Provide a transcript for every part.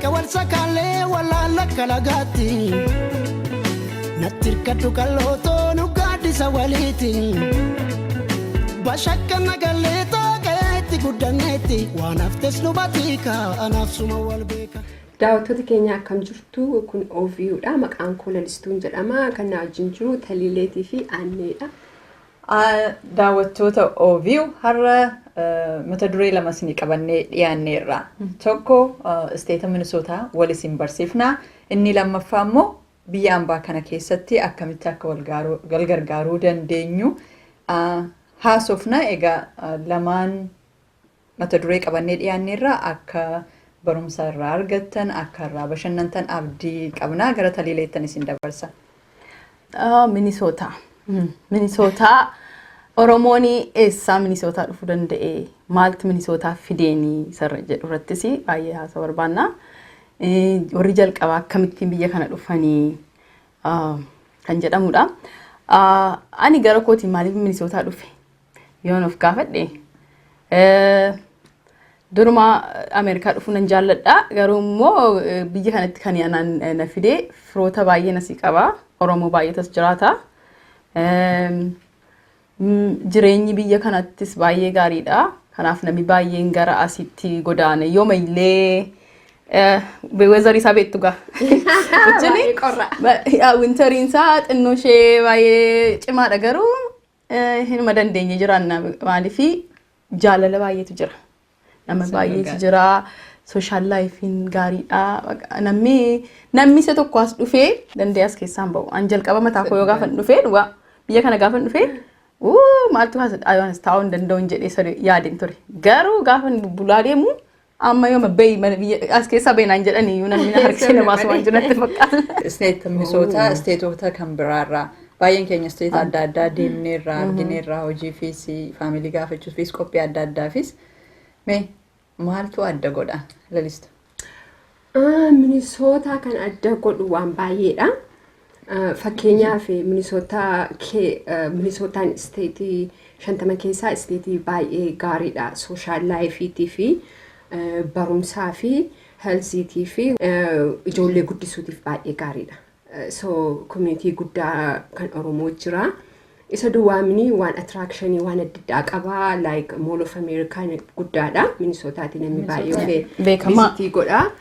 Meeqa wal sakaalee walaala kalagaatti. Natti hirkadhu qal'ootoo nu gaaddisa waliiti. Bashakka nagalee taaqeetti guddanneetti waan haftes nu batiika anaaf suma wal beeka. Daawwattoota keenya, akkam jirtu? Kun OVUdha. Maqaan koo Lalistuun jedhama. Kan na wajjin jiru Taliileetii fi Aanneedha. Daawwattoota OVU, har'a mata duree lama isinii qabannee dhiyaanneerra. Tokko isteeta Minisootaa wal isin barsiifna. Inni lammaffaa immoo biyya ambaa kana keessatti akkamitti akka wal gargaaruu dandeenyu haasofna. Egaa lamaan mata duree qabannee dhiyaanneerra, akka barumsa irraa argattan, akka irraa bashannantan abdii qabna. Gara Taliileettan isin dabarsa. Minisootaa. Minisootaa, Oromoon eessaa Minisootaa dhufuu danda'e? Maaltu Minisootaa fideenii sarara jedhu irrattis baay'ee haasa barbaanna. Warri jalqabaa akkamittiin biyya kana dhufanii kan jedhamudha. Ani gara kootiin maaliif Minisootaa dhufe yoon of gaafadhe, duruma Ameerikaa dhufuu nan jaalladha. Garuu immoo biyya kanatti kan anaan na fide firoota baay'ee nasii qaba. Oromoo baay'eetas jiraata. Jireenyi biyya kanattis baay'ee gaariidha. Kanaaf namni baay'een gara asitti godaane. Yooma illee weatherii isaa beektu gaa. Baay'ee qorra. Winteriin isaa xinnoo ishee baay'ee cimaadha, garuu hinuma dandeenye jiraanna, maaliifi jaalala baay'eetu jira. Nama baay'eetu jira. Social lifeiin gaariidha. Namni isa tokko as dhufee danda'ee as keessaan bahu. An jalqaba mataa koo yoo gaafa dhufee, dhugaa biyya kana gaafa dhufee, maaltu as taa'uu hin danda'u jedhee sadi yaadeen ture. Garuu gaafa bubbulaa deemu, amma yooma bahi mana biyya as keessaa bahi naan jedhanii iyyuu namni na harkisee na baasu waan jiru natti fakkaata. Isteeta Minisootaa isteetota kan biraarraa, baay'een keenya isteeta adda addaa deemneerraa argineerraa, hojiifis, family gaafachuufis, qophii adda addaafis. Mee maaltu adda godha, Lalistu? Minisootaa kan adda godhu waan baay'eedha. Fakkeenyaaf Minisootaan isteetii 50 keessaa isteetii baay'ee gaariidha. Social lifeiitii fi barumsaa fi healthiitii fi ijoollee guddisuutiif baay'ee gaariidha. So community guddaa kan Oromoo jira. Isa duwwaamini waan attractionii waan adda addaa qaba. Like Mall of America guddaadha. Minisootaati namni baay'ee ofee Beekamaa. visitii godha.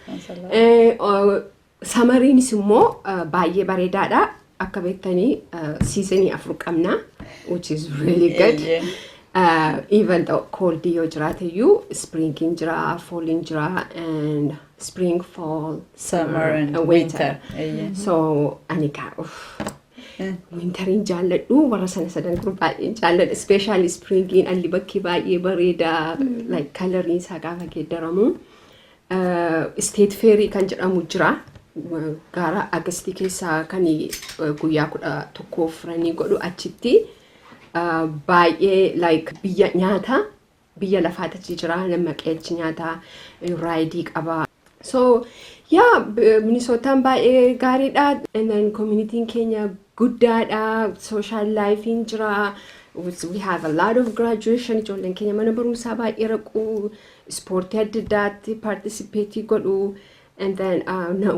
Summeriinis immoo baay'ee bareedaadha. Akka beektanii seasonii afur qabna, which is really good. Even though cold yoo jiraate iyyuu, springiin jira, falliin jira, and spring, fall, summer and winter. Winter. So ani kaa uff, winteriin jaalladhu, warra sana sadan kun baay'een jaalladha. Especially springiin alli bakki baay'ee bareeda, like coloriin isaa gaafa geeddaramu. State fairii kan jedhamu jira. Gaara Augustii keessaa kan guyyaa 11 furanii godhu achitti baay'ee like biyya nyaata biyya lafaati achi jira, nama qeelchi nyaata, rideii qaba. So yeah, Minisootaan baay'ee gaariidha. And then communityin keenya guddaadha. Social lifein jira. We have a lot of graduation. Ijoolleen keenya mana barumsaa baay'ee raqu. Ispoortii adda addaatti participate godhu. And then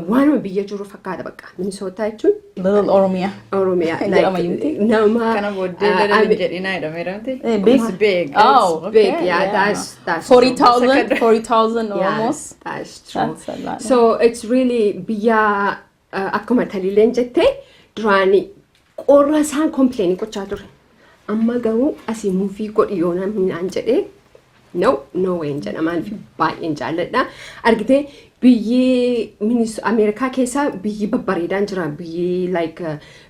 waanuma biyya jiru fakkaata bakka. Minisootaa jechuun Little Oromiyaa. Oromiyaa. Jedhama yumti. Nama Kana booddee little hin jedhinaa jedhameera miti? Big. It's big. Oh, It's big, okay, yeah, that's 40,000, 40,000 Yeah, almost. that's true. That's a lot. So it's really biyya akkuma Taliileen jette, duraani qorra isaan complain gochaa ture. Amma garuu asii move godhi yoo namni naan jedhee, no, no way hin jedha, maaliif baay'een jaalladha. Argitee, biyyi Ameerikaa keessa biyyi babbareedaan jira. Biyyi like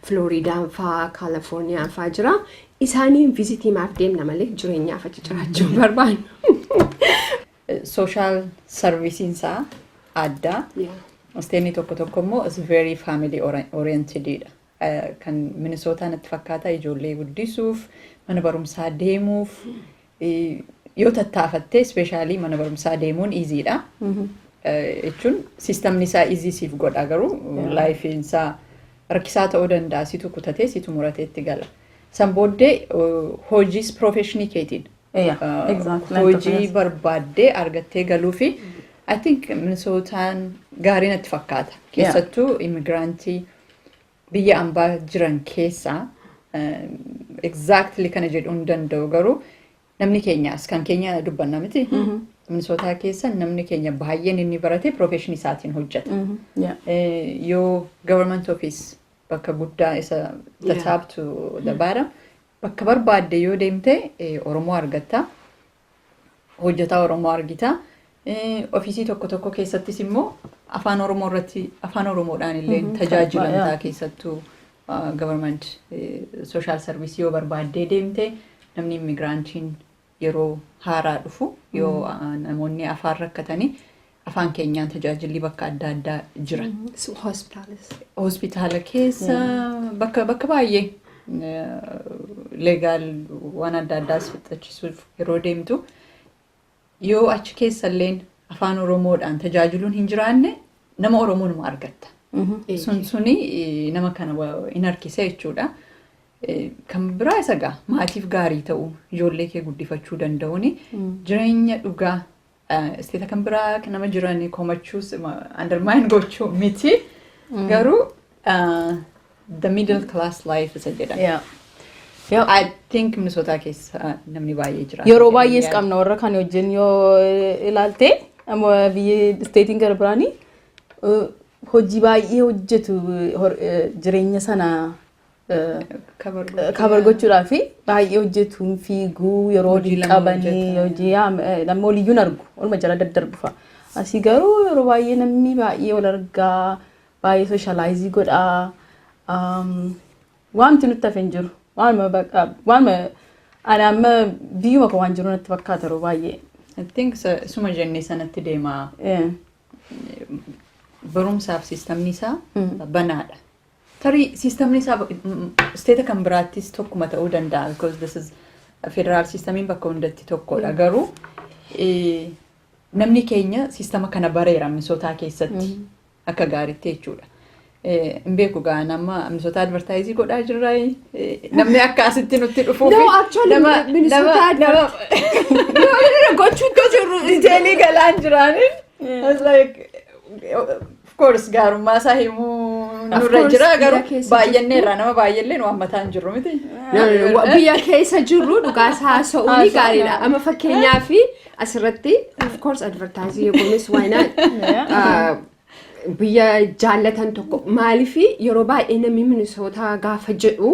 Flooridaan faa, Kaalifoorniyaan faa jira. Isaaniin visitii maaf deemna malee jireenyaaf achi jiraachuu hin barbaannu. Social serviceiin isaa addaa. Isteenni tokko tokko immoo is very family oriented dha. Kan Minisootaa natti fakkaata ijoollee guddisuuf, mana barumsaa deemuuf, yoo tattaafatte, especially mana barumsaa deemuun easydha. Jechuun systemni isaa easy siif godha, garuu lifeiin isaa rakkisaa ta'uu danda'a, situ kutatee situ muratee itti gala. San booddee hojiis professionii keetiin hojii barbaaddee argattee galuu fi I think Minnesotaan gaarii natti fakkaata. Keessattuu immigrantii biyya ambaa jiran keessaa exactly kana jedhuu hin danda'u, garuu namni keenyaas kan keenya dubbanna miti. Minnesota keessa namni keenya baay'een inni barate professionii isaatiin hojjeta. Yoo government office bakka guddaa isa the top to the bottom bakka barbaadde yoo deemte Oromoo argatta. Hojjetaa Oromoo argita. Officeii tokko tokko keessattis immoo afaan Oromoo irratti, afaan Oromoodhaan illee tajaajilamtaa. Keessattuu government social service yoo barbaaddee deemte, namni immigrantiin yeroo haaraa dhufu yoo namoonni afaan rakkatanii afaan keenyaan tajaajilli bakka adda addaa jira. Hospitaalis. Hospitaala keessa bakka baay'ee legal waan adda addaas fixachiisuuf yeroo deemtu, yoo achi keessalleen afaan Oromoodhaan tajaajiluun hin jiraanne, nama Oromoonuma argatta. Suni nama kana hin harkise jechuudha. Kan biraa isa gaa maatiif gaarii ta'u, ijoollee kee guddifachuu danda'uuni jireenya dhugaa stateta kan biraa kan nama jiran komachuus undermine gochuu miti. Garuu the middle class life isa jedhama. I think Minnesota keessa namni baay'ee jira. Yeroo baay'ees qabna warra kan wajjin yoo ilaalte, amma biyya stateiin gara biraanii hojii baay'ee hojjetu, jireenya sana cover gochuudhaaf baay'ee hojjetu, fiiguu yeroo Hojii lama qabanii hojjeta. Hojii namni waliyyuu hin argu, olma jala daddarbu fa'a. Asii garuu yeroo baay'ee namni baay'ee wal argaa, baay'ee socialize godhaa. Waanti nutti hafe hin jiru. Waanuma bakka waanuma ani amma biyyuma koo waan jiru natti fakkaata yeroo baay'ee. I think suma jennee sanatti deemaa. Barumsaaf systemni isaa banaadha. Tarii systemni isaa stateta kan biraattis tokkuma ta'uu danda'a because this is federal systemiin bakka hundatti tokkodha, garuu namni keenya systema kana bareera Minnesota keessatti akka gaariitti jechuudha. Hin beeku gaa, nama Minnesota advertise godhaa jirra, namni akka asitti nutti dhufuuf. No, actually, Minnesota gochuutu jiru. Detailii galaan jiraanin. I was like, of course gaarummaa isaa himuu Of nurra course, jira, garuu biyya keessa baay'annee irraa nama baay'ellee nu hammataa hin jirru miti. No, biyya keessa jirru dhugaas haasa'uun Haasa'uun, gaariidha. Amma fakkeenyaaf asirratti of course advertise goonus, why not? Biyya jaallatan tokko maaliif yeroo baay'ee namni Minnesota gaafa jedhu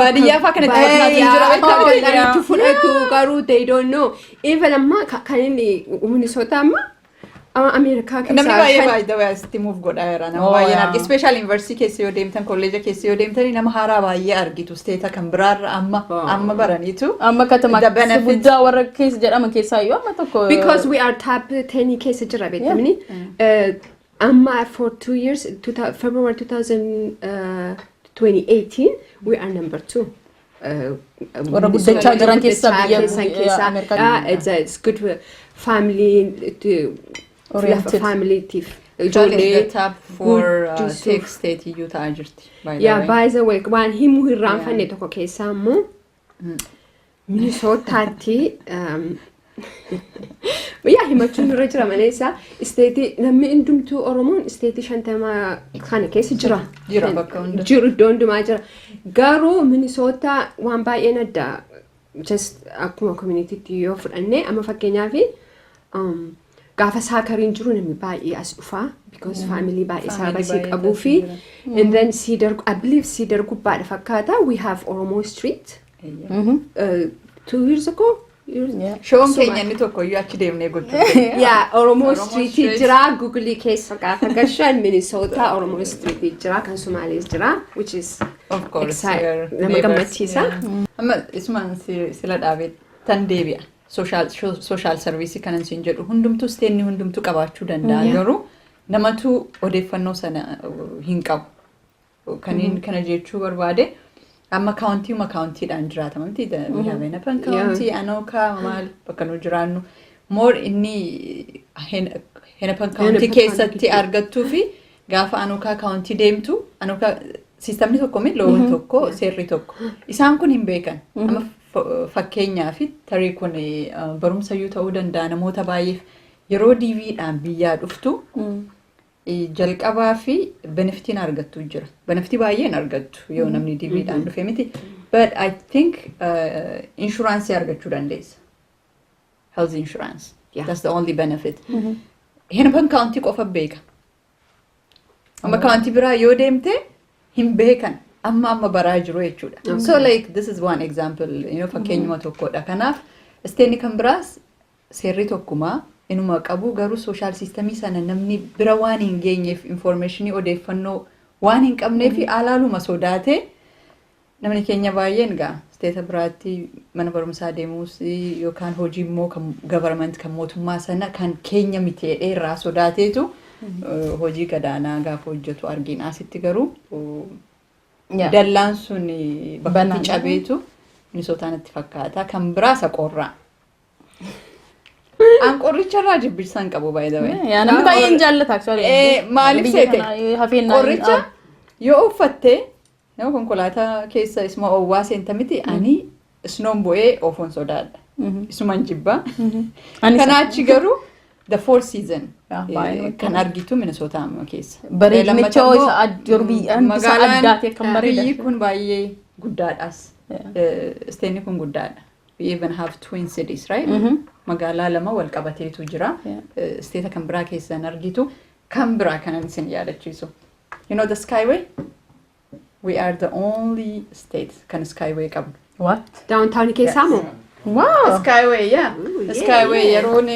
Baadiyyaa fa'aa kanatti fakkaatu hin jira baadiyyaa akka beektaa? gaariitti fudhatu, garuu they don't know. Even amma kan inni Minnesota amma Ameerikaa Namni keessaa baay'ee baay'ee asitti move godhaa jira. Nama baay'een argi. Special university keessa yoo deemtan, kolleeja keessa yoo deemtan, nama haaraa baay'ee argitu. Stateta kan biraarra amma amma baraniitu. Amma katamaa The benefits. guddaa warra keessa jedhaman keessaa iyyuu amma tokko. Because we are top 10 keessa jira beektamni. Amma for 2 years, February 2018, we are number two. Warra guddachaa jiran keessaa biyya keessan keessaa. Ameerikaa. It's good for family to Oriented. Familytiif Ijoollee ijoollee top four guddisuuf. tech state iyyuu ta'aa jirti, by the Yeah, way. by the way, waan himuu hirraanfanne tokko keessaa immoo Minnesotaatti yaa himachuun irra jira malee isaa stateii namni hundumtuu Oromoon stateii 50 kana keessa jira. Jira bakka hunda. Jiru, iddoo hundumaa jira. Garuu Minnesota waan baay'een adda. Just akkuma communitytti yoo fudhanne, amma fakkeenyaaf gaafa socceriin jiru namni baay'ee as dhufaa because family baay'ee Family sabasii baay'ee qabuu fi and then Cedar, I believe Cedar gubbaadha fakkaata, we have Oromo Street 2 years ago. Shown keenya inni tokko iyyuu achi deemnee gochuu. Yeah, Oromo Oromo Street Street. jira. Google keessa gaafa gashan Minnesota Oromo Street jira, kan Somaaliis jira, which is Of course. Your nama neighbors, gammachiisa. yeah. Amma isumaan sila dhaabee tan deebi'a. Social service kanan siin jedhu hundumtuu stateni hundumtuu qabaachuu danda'a, garuu namatu odeeffannoo sana hin qabu. Kaniin kana jechuu barbaade, amma countyyuma countydhaan jiraatama miti. We have Hennepin County, Anoka, maal bakka nu jiraannu. More inni Hennepin County Hennepin keessatti County. argattuu fi gaafa Anoka County deemtu, Anoka systemni tokko mi loon tokko, seerri tokko. Isaan kun hin beekan. Amma fakkeenyaa fi tarii kun barumsayyuu ta'uu danda'a namoota baay'eef. Yeroo DVdhaan biyyaa dhuftu jalqabaa fi benefitiin argattu jira. Benefitii baay'een argattu yoo namni DVdhaan dhufe miti. But I think insurance argachuu dandeessa. Health insurance. That's the only benefit. Hennepin County qofa beeka. Amma county biraa yoo deemte hin beekan. Amma baraa jiru jechuudha. So like this is one example, fakkeenyuma tokkodha. Kanaaf stateni kan biraas seerri tokkumaa inuma qabu, garuu social systemii sana namni bira waan hin geenyeef, informationii odeeffannoo waan hin qabneef, alaaluma sodaatee namni keenya baay'een gaa stateta biraatti mana barumsaa deemuus yookaan hojii immoo kan government, kan mootummaa sana kan keenya miti jedhee irraa sodaateetu hojii gadaanaa gaafa hojjetu argina. Asitti garuu dallaan sun bakka Banaan. cabeetu Minisootaan itti fakkaata. Kan biraa isa qorraa. An qorricha irraa jibbisa hin qabu, by the way. Yaa, namni baay'een jaallata actually. Maaliif Biyya seete? kana hafeen Qorricha yoo uffatte nama konkolaataa keessa isuma owwaa seenta miti, ani snown bu'ee oofuun sodaadha. Isuman jibba. Anis. Kanaachi garuu the four season Yaa, baay'ee namatti kan tola. argitu Minnesota amma keessa. Bareedinicha Lammata immoo isa yeroo biyyaan bisa magaalaan addaati akkam bareeda. Biyyi kun baay'ee guddaadhas. Stateni kun guddaadha. We even have twin cities, right? Magaalaa lama wal qabateetu jira. Stateta kan biraa keessan argitu. Kan biraa kanan isin yaadachiisu. You know the Skyway? We are the only state kan Skyway qabnu. What? Downtown keessaa moo? Wow. Skyway, yeah. Ooh, yeah, Skyway yeah. yeroon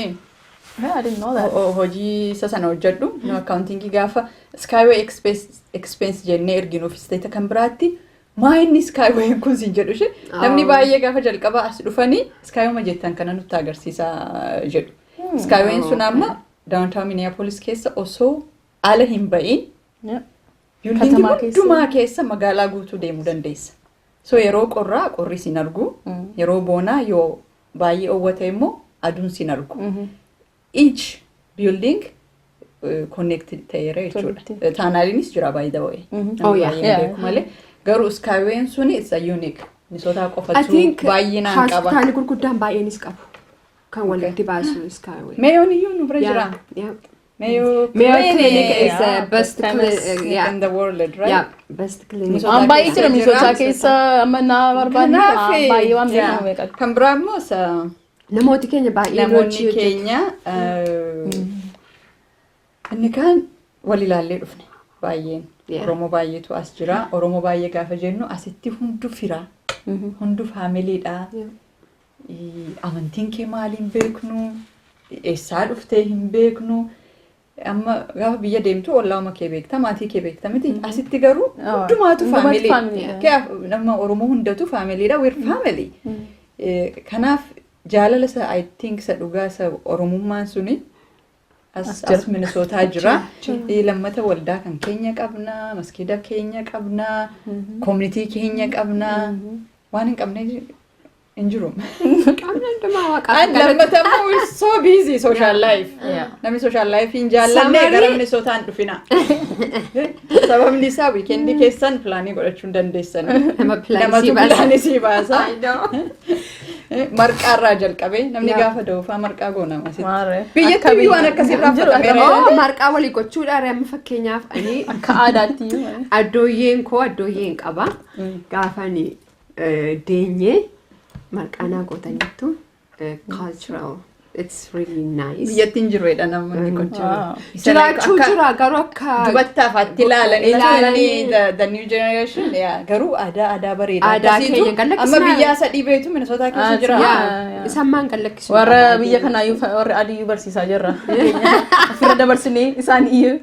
Yeah, I didn't know that. Hojii isa sana hojjedhu no accountingii gaafa Skyway expense jennee erginuuf stateta kan biraatti, maa inni Skyway kun siin jedhu ishee namni Oh. baay'ee gaafa jalqaba as dhufanii Skyway jettan kana nutti agarsiisaa jedhu. Skywayn sun amma downtown Minneapolis keessa osoo ala hin ba'iin buildingii Katamaa keessa. hundumaa keessa magaalaa guutuu deemuu dandeessa. So yeroo qorraa qorri sin argu, yeroo boonaa yoo baay'ee owwate immoo aduun sin argu. Each building connected ta'eera jechuudha. Tolitti. Tunneliinis jira, by the way. Namni Oh, yeah. baay'een beeku malee. Garuu Skywayn suni it's a unique. Minnesota I qofatu think baay'inaan qaba. hospitaalli gurguddaan baay'eenis qabu. Kan walitti baasu Skyway. Mayoon iyyuu nu bira jira. Yeah. Mayo Mayo Clinic is the best famous clinic. Yeah. in the world, right? Yeah, best clinic. Minnesota Waan baay'ee jira keessa Minnesota jira. keessa amma naa barbaanne Kanaaf waan baay'ee waan yeah. beekamu beekatu. Kan biraa immoo isa Namooti keenya baay'ee namoonni hojii hojjetu. keenya inni kaan wal ilaallee dhufne baay'een. Oromoo baay'eetu as jira. Oromoo baay'ee gaafa jennu asitti hundu fira. Hundu familydha. Amantiin kee maaliin beeknu? Eessaa dhuftee hin beeknu? Amma gaafa biyya deemtu ollaama kee beekta, maatii kee beekta miti. Asitti garuu hundumaatu Hundumaatu family. family, Nama Oromoo hundatu familydha. We're family. Kanaaf jaalala isa, I think, isa dhugaa isa Oromummaan suni as As jira. as Minnesota jira. Lammata waldaa kan keenya qabna, maskiida keenya qabna, community keenya qabna. Waan hin qabne hin jiru. Qaamni hundumaa waaqaaf And galata. lammata immoo we're so busy social life. Namni social life hin jaallanne gara Minnesotaan dhufina. Sababni isaa weekendii keessan planii godhachuu hin dandeessan. Nama planii Namatu sii baasa. planii sii baasa. I know. Marqaarraa jalqabee namni gaafa da'uufaa marqaa goona asitti. Maarree. Biyyatti Akka iyyuu waan akkasirraa Jiru, fudhatameera. Oh, marqaa walii gochuudhaan amma fakkeenyaaf ani Akka aadaatti. Addooyyeen koo addooyyeen qaba. Gaafa ani deenyee marqaa naa gootaniittu, cultural, it's really nice. Biyyatti hin jiru namoonni kun. Isa Jiraachuu akka jira garuu akka dubatta afaatti ilaalanii Ilaalanii. the new generation, yeah, garuu aadaa bareedaa Aadaa akkasiitu keenya gad amma lakkisnaa. biyyaa sadii beektu Minnesota keessa jira. Yaa, isaan maan gad lakkisuu Warra qaba. biyya kanaayyuu warra adiiyyuu barsiisaa jirra. Ofirra dabarsinee isaan iyyuu.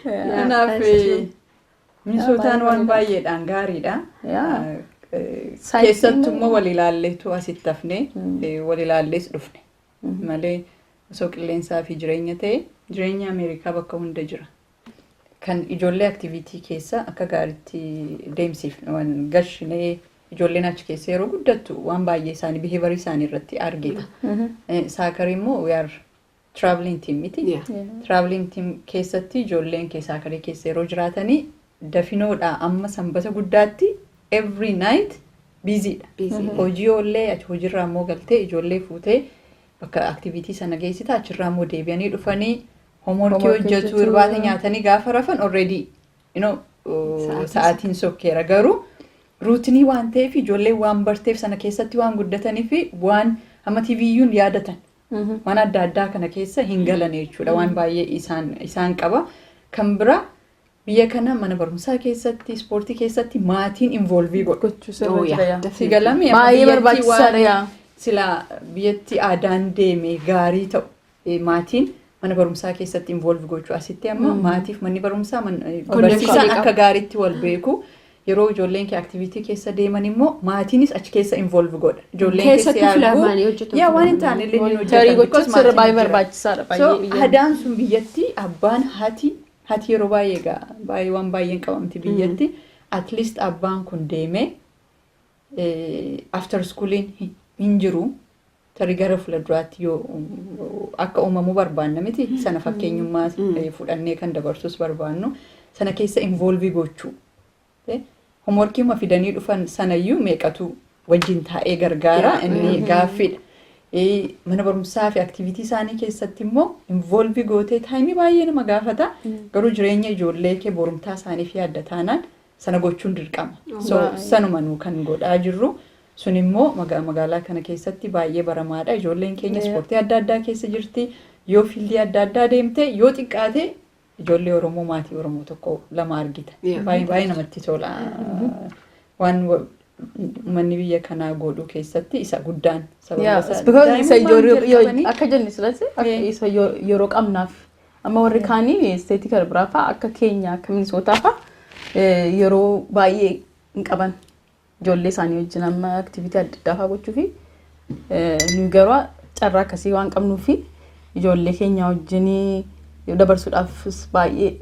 Kanaaf Minnesotaan waan baay'eedhaan gaariidha. Keessattuu immoo wal ilaalleetu asitti hafne, wal ilaallees dhufne malee osoo qilleensaa fi jireenya ta'e jireenya Ameerikaa bakka hunda jira. Kan ijoollee activity keessa akka gaariitti deemsiifne waan gashinee ijoolleen achi keessa yeroo guddattu waan baay'ee isaanii behaviorii isaanii irratti argita. Soccerii immoo we are traveling team miti. Traveling team keessatti ijoolleen kee soccerii keessa yeroo jiraatanii dafinoodha amma sanbata guddaatti every night busydha. Busy. Hojii oollee achi hojiirraa immoo galtee ijoollee fuutee Bakka activity sana geessita, achirraa immoo deebi'anii dhufanii homeworkii Homeworkii hojjetu, hojjetu. Irbaata nyaatanii gaafa rafan already sa'aatiin sokkeera. Garuu routine waan ta'eef, ijoolleen waan barteef, sana keessatti waan guddatanii fi waan amma TVyyuun yaadatan waan adda addaa kana keessa hin galan jechuudha. Waan baay'ee isaan qaba. Kan bira, biyya kana mana barumsaa keessatti, ispoortii keessatti maatiin involve godhu. Gochuu sirra Oh, yeah, jira, yaa. definitely. Si galame amma Baay'ee biyyattii barbaachisaadha, yaa. Silaa biyyatti aadaan deeme gaarii ta'u, maatiin mana barumsaa keessatti involve gochuu. Asitti amma maatiif manni barumsaa Connection barsiisaan qaba. akka gaariitti wal beeku. Yeroo ijoolleen kee activity keessa deeman immoo maatiinis achi keessa involve godha. Ijoolleen Keessattuu keessa yaaduu filamanii hojjetu. Yaa, waan hin taane illee ni Tarii hojjetan gochuun because sirra maatiin baay'ee jira. barbaachisaadha. So Baay'ee biyya. aadaan sun biyyatti abbaan, haati yeroo baay'ee egaa baay'ee waan baay'een qabamti biyyatti. At least abbaan kun deemee after schooliin hin jiru. Tarii gara fuulduraatti yoo akka uumamuu barbaanna miti, sana fakkeenyummaa fudhannee kan dabarsus barbaannu sana keessa involve gochuu. Homeworkii fidanii dhufan sanayyuu meeqatu wajjin taa'ee gargaara, inni gaaffiidha. Mana barumsaa fi activity isaanii keessatti immoo involve gootee time baay'ee nama gaafata. Garuu jireenya ijoollee kee borumtaa isaaniif yaadda taanaan sana gochuun dirqama. So sanuma nu kan godhaa jirru. Sun immoo magaalaa kana keessatti baay'ee baramaadha. Ijoolleen keenya ispoortii adda addaa keessa jirti. Yoo field adda addaa deemte, yoo xiqqaate ijoollee Oromoo, maatii Oromoo tokko lama argita. Baay'ee baay'ee namatti tola. Waan uummanni biyya kanaa godhuu keessatti isa guddaan sababa Because isa daa'imummaan jalqabanii akka jenne silatti akka isa yeroo qabnaaf. Amma warri kaanii state kana biraa fa'a, akka keenya akka Minisootaa fa'a, yeroo baay'ee hin qaban ijoollee isaanii wajjin amma activity adda addaa fa'aa gochuu fi nuyi garuu carraa akkasii waan qabnuu fi ijoollee keenya wajjin dabarsuudhaafis baay'ee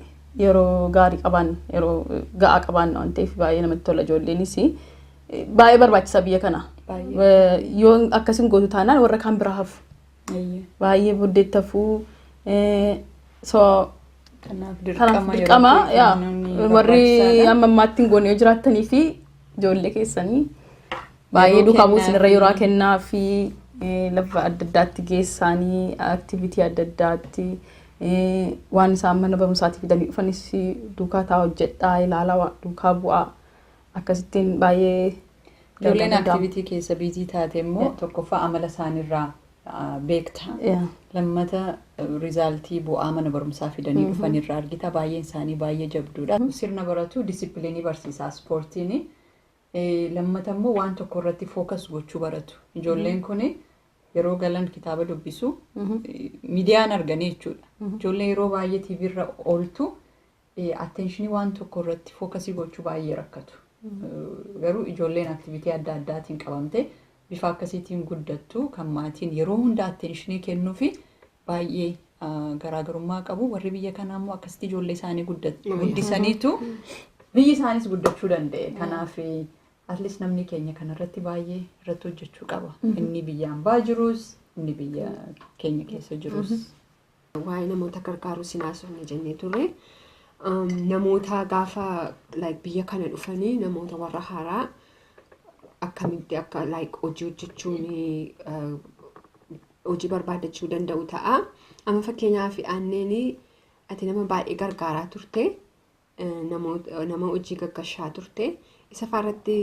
yeroo gaarii qaban, yeroo ga'aa qaban waan ta'eef baay'ee namatti tola. Ijoolleenis baay'ee barbaachisaa biyya kana. Yoo akkasiin gootu taanaan warra kaan biraa hafu. Baay'ee booddeetti hafuu. So Kanaaf kanaaf dirqama dirqama yeroo yaa kennuun warri barbaachisaadha. amma ammaatti hin goone yoo jiraattanii fi ijoollee keessanii baay'ee Yeroo duukaa buusin irra yeroo kennaa kennaa fi lafa adda addaatti geessaanii, activity adda addaatti, waan isaan mana barumsaatii fidanii dhufanis duukaa taa'aa hojjedhaa, ilaalaa, duukaa bu'aa, akkasittiin baay'ee Ijoolleen danda'ama. activity keessa busy taate immoo tokkoffaa amala isaaniirraa beekta. Lammata result, bu'aa mana barumsaa fidanii dhufanirraa argita. Baay'een isaanii baay'ee jabduudha. Sirna baratu, discipline barsiisaa ispoortiin. Lammata immoo waan tokko irratti focus gochuu baratu. Ijoolleen kun yeroo galan kitaaba dubbisu, miidiyaan arganii jechuudha. Ijoolleen yeroo baay'ee TV irra ooltu attention waan tokko irratti focus gochuu baay'ee rakkatu. Garuu ijoolleen activity adda addaatiin qabamte bifa akkasiitiin guddattu, kan maatiin yeroo hunda attention kennuu fi baay'ee garaagarummaa qabu. Warri biyya kanaa immoo akkasitti ijoollee isaanii guddisaniitu biyyi isaanis guddachuu danda'e. Kanaaf at least namni keenya kanarratti baay'ee irratti hojjechuu qaba. Inni biyya ambaa jirus, inni biyya keenya keessa jirus. Waa'ee namoota gargaaruu sin haasofne jennee turre. Namoota gaafa like biyya kana dhufanii, namoota warra haaraa akkamitti akka like hojii hojjechuun, hojii barbaadachuu danda'u ta'a. Amma fakkeenyaaf aanneen ati nama baay'ee gargaaraa turte, nama hojii gaggashaa turte, isa faarratti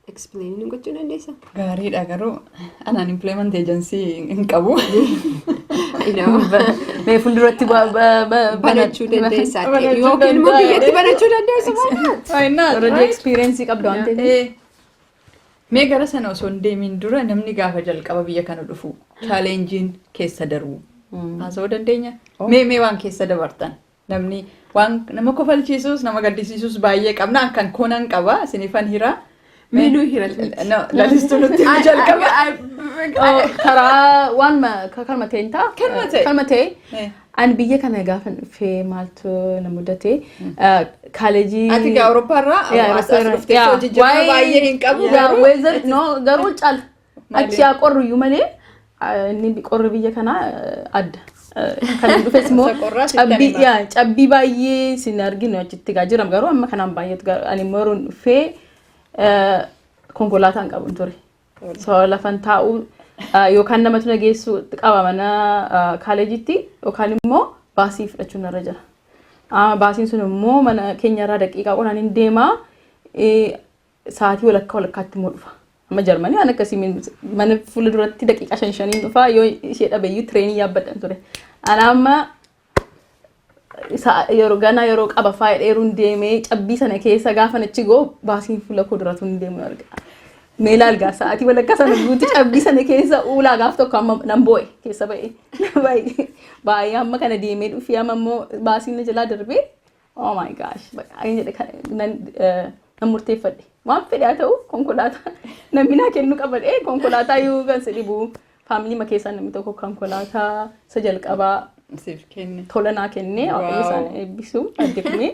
explain gochuu dandeessa? Gaariidha, garuu an unemployment agency hin qabu. Mee fuulduratti Banachuu dandeessa. Banachuu Yookiin immoo danda'a. Biyyatti banachuu dandeessa. Why not? Why not, Already right? experience qabdu waan ta'eef. Mee gara sana osoo hin deemin dura, namni gaafa jalqaba biyya kana dhufu challengeiin keessa darbu haasa'uu dandeenya? Mee waan keessa dabartan, namni waan nama kofalchiisus nama gaddisiisus baay'ee qabna. Kan konan qaba, isinifan hira. Mee nuu hira. No, Lalistuu nutti himu jalqaba. Oh, karaa waan kanuma ta'een ta'a. Kanuma ta'e. Kanuma ta'e. Ani biyya kana gaafa dhufee maaltu na mudate? Kaaleejii. Ati gaa Awurooppaarraa as dhuftee hojii jijjiirama baay'ee hin qabu garuu. Weather no, garuu caala. Maali? Achi yaa qorru iyyuu malee, inni qorri biyya kanaa adda. Kan dhufes immoo Isa qorraa sitti cabbii hima. yaa cabbii baay'ee sin arginu achitti gaa jira, garuu amma kanaan baay'eetu ani immoo yeroon dhufee konkolaataan qabu ture. So lafan taa'u Yookaan namatu na geessu qaba mana kaalleejitti yookaan immoo baasii fudhachuun narra jira. Baasiin sun immoo mana keenyarraa daqiiqaa 10 hin deemaa, sa'aatii walakkaa walakkaatti immoo dhufa. Amma Jarmanii waan akkasii mana fuula duratti daqiiqaa shan shaniin dhufa, yoo ishee dhabeeyyuu tireenii yaabbadhan ture. Ana amma yeroo ganaa yeroo qaba faaya dheeruun deemee cabbii sana keessa gaafa achi ga'u baasiin fuula koo duratu hin deemu arga. Mee ilaal gaa, sa'aatii walakkaa sana guutuu cabbii sana keessa uulaa gaaf tokko amma nan boo'e keessa ba'e. Baay'ee amma kana deemee dhufee amma immoo baasiin na jalaa darbee, oh my gosh, bakka jedhe nan murteeffadhe. Waan fedhe haa ta'u, konkolaataa namni naa kennu qabadhe, konkolaataa yoo kan si dhibu family ma keessaa namni tokko konkolaataa isa jalqabaa Siif kenne. Tola naa kennee, Waaqayyo isaan eebbisu addifne.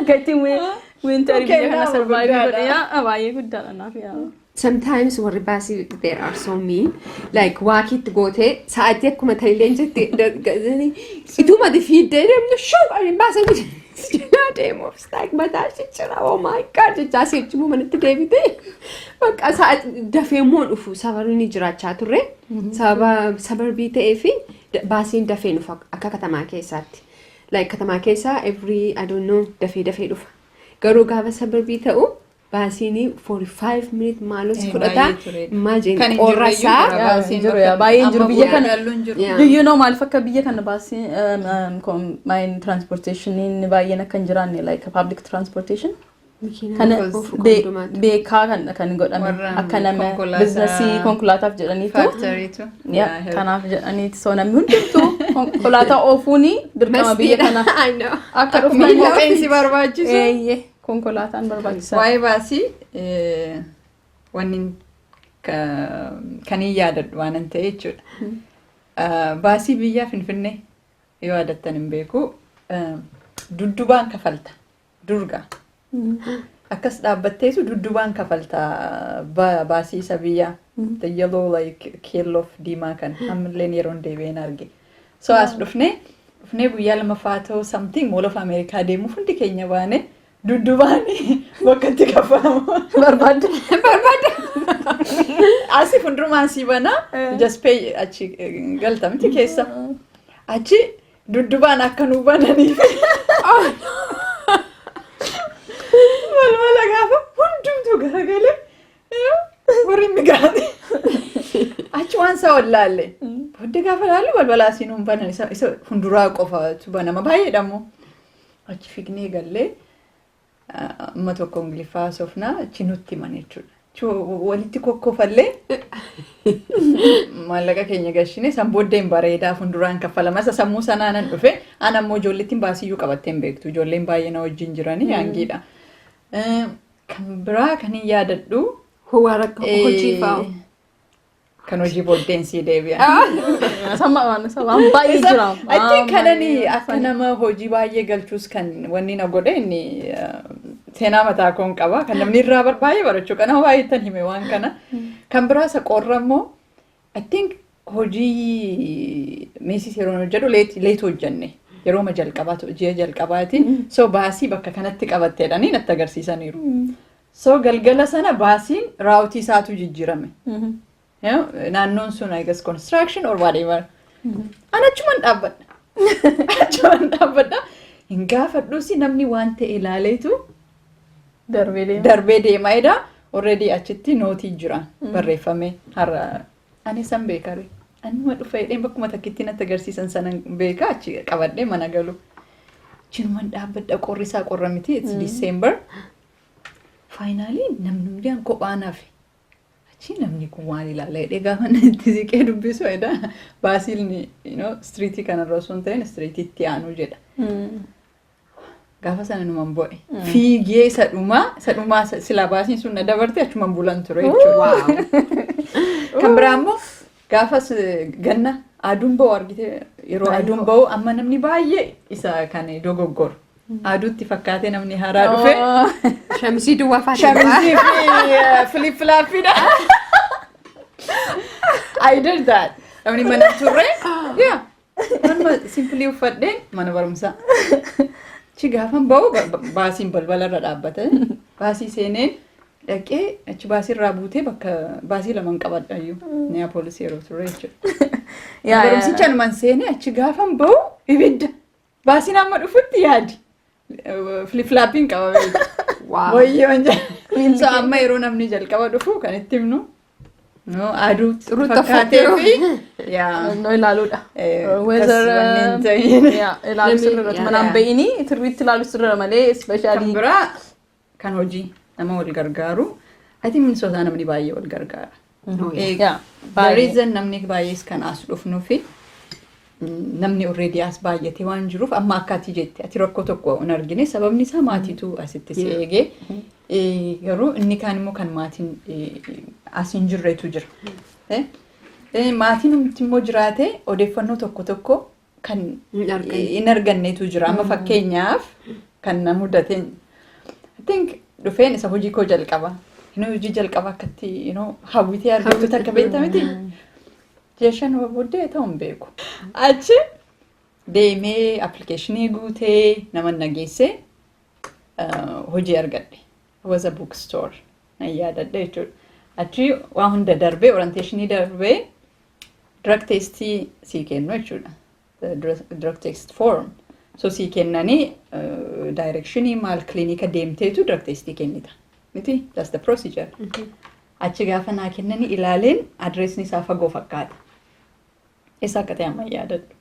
Akka ittiin winter biyya kana Kennaa survive guddaadha. Godhe yaa baay'ee guddaadha naaf yaa. Sometimes warri baasii, they are so mean. Like waakiitti gootee sa'aatii akkuma talileen jette ituma ati fiiddee deemtu shuu qabin baasanii jalaa deemu. It's like mataa ciccira, oh my God jechaa si'achi manatti deebite. Bakka sa'aatii dafee immoo dhufu sababii jiraachaa turre, sababa suburbii ta'ee fi baasiin dafee dhufa akka katamaa keessaatti. Like katamaa keessaa every, I don't know, dafee dafee dhufa. Garuu gaafa suburbii ta'u baasiin 45 minute maalos fudhata. Baay'ee ture. Imagine Kan hin qorra jirre iyyuu isaa. jira Yaa, baasiin jiru bakka yaa, baay'ee hin jiru amma biyya kana. gallu hin jiru. Yeah. Do you know maaliif akka biyya kana baasiin main transportationiin baay'een akka hin jiraanne, like public transportation? Kana Makiinaa oofu hundumaatu. Beekaa kan godhame Warra akka nama konkolaataa- businessii konkolaataaf jedhaniitu. Factorytu. Yeah, kanaaf jedhaniiti, so namni hundumtuu konkolaataa oofuuni dirqama biyya kana I know. akka Akkuma dhufan kopheensi barbaachisu. Eeyyee, konkolaataan barbaachisaa. Waa'ee baasii wanni kan hin yaadadhu waan hin ta'e jechuudha. Baasii biyyaa Finfinnee yoo yaadattan hin beeku, duddubaan kafalta durga. Akkas dhaabbatteetu duddubaan kafalta baasii isa biyyaa. The yellow, like keelloof diimaa kan ammalleen yeroon deebi'een arge. So as dhufnee guyyaa lamaffaa ta'u something Mall of America deemuuf hundi keenya baane duddubaan bakka itti kafalamu. Barbaadde. Barbaadde. Asii fuuldurumaan sii banaa, just pay, achi galta miti keessa. Achi duddubaan akka nuu bananiif. Balbala gaafa hundumtuu garagalee warri immigrant. Achi waan isaa wallaalle. Booddee gaafa laallu balbala asii nuun banan, isa fuulduraa qofatu banama, baay'eedha immoo. Achi fiignee gallee amma tokko Ingiliffaa haasofnaa, achi nutti himan jechuudha. Achi walitti kokkofallee maallaqa keenya gashine, san booddeen bareedaa fuulduraan kaffalama. Isa sammuu sanaa nan dhufe, an ammoo ijoollettiin baasiyyuu qabattee hin beektu. Ijoolleen baay'ee na wajjin jiranii yaangiidha. Kan biraa kan hin yaadadhu Warra hojii fa'aa. Kan hojii booddeen sii deebi'an. Sama waan waan baay'ee jira. I think kanani akka Waan nama hojii baay'ee galchuus kan wanni na godhe inni seenaa mataa koon qaba. Kan namni irraa baay'ee barachuu kana baay'ee tan hime waan kana. Kan biraa isa qorra immoo, I think hojii Macy's yeroo hojjedhu late hojjenne. Yerooma jalqabaatu ji'a jalqabaati. So baasii bakka kanatti qabatteedhanii natti agarsiisaniiru. So galgala sana baasiin routeii isaatu jijjiirame. Naannoon sun, I guess, construction or whatever. An achuman dhaabbadha. Achuman dhaabbadha. Hin gaafadhusi, namni waan ta'e ilaaleetu Darbee deema. Darbee deema edha. Already achitti noteii jira barreeffame har'a. Ani san beekare. Anuma dhufa jedheen bakkuma takkitti natti agarsiisan sana beeka, achi qabadhee mana galu. Achinuman dhaabbadha, qorri isaa qorra miti, it's December. Finally namni hundaan kophaa nafe. Achi namni kun waan ilaala jedhee gaafa itti siqee dubbisu edha. Baasiin streetii kanarra osoo hin ta'in streetii itti aanu jedha. Gaafa sana numan bo'e. Fiigee isa dhumaa silaa baasiin sun na dabarte achuman bulan ture jechuudha. Kan biraa immoo gaafas ganna aduun ba'u argite, yeroo aduun ba'u amma namni baay'ee isa kan dogoggoru. Aduutti fakkaatee namni haaraa dhufe. Shamizii duwwaa faata. Shamizii fi flip flopiidha. I did that. Namni mana turre. Yeah. Manuma simply uffadheen mana barumsaa. Achi gaafan ba'u baasiin balbala irra dhaabbate. Baasii seeneen Dhaqee achi baasii irraa buutee bakka baasii laman qabadhayyuu Minneapolis yeroo turre jechuudha. Barumsicha numan seenee achi gaafan bahu ibidda. Baasiin amma dhufutti yaadi. Flip-floppiin qaba beeku. Wayyoo jedha. So amma yeroo namni jalqaba dhufu kan itti himnu, no, aduu Xuruutti fakkaatee fi yaa No, ilaaluudha. Weather wanneen ta'in. Ilaalu sirriidha. Manaan ba'inii sirriitti ilaalu sirriidha malee Kan especially. biraa kan hojii nama wal gargaaru. I think Minnesota namni baay'ee wal gargaara. The reason namni baay'ees kan as dhufnuu fi namni already as baay'ate waan jiruuf, amma akka ati jette ati rakkoo tokko hin argine, sababni isaa maatiitu asitti si eegee. Garuu inni kaan immoo kan maatiin as hin jirretu jira. Maatiin immoo jiraate odeeffannoo tokko tokko kan Hin arganne. hin argannetu jira. Amma fakkeenyaaf kan na mudateen, I think dhufeen isa hojii koo jalqaba. Inni hojii jalqaba akkatti hawwitee argattu takka beekta miti. Ji'a 5 booddee ta'uu hin beeku. Achi deemee applicationii guutee nama nageessee hojii argadhe. It was a bookstore. Nan yaadadha jechuudha. Achi waa hunda darbee, orientationii darbee, drug testii sii kennu jechuudha. The drug test form. So sii kennanii directionii maal kilinika deemteetu drug testii kennita. Miti? That's the procedure. Achi gaafa naa kennanii ilaaleen adreesni isaa fagoo fakkaata. Isa akka ta'e amma hin yaadadhu.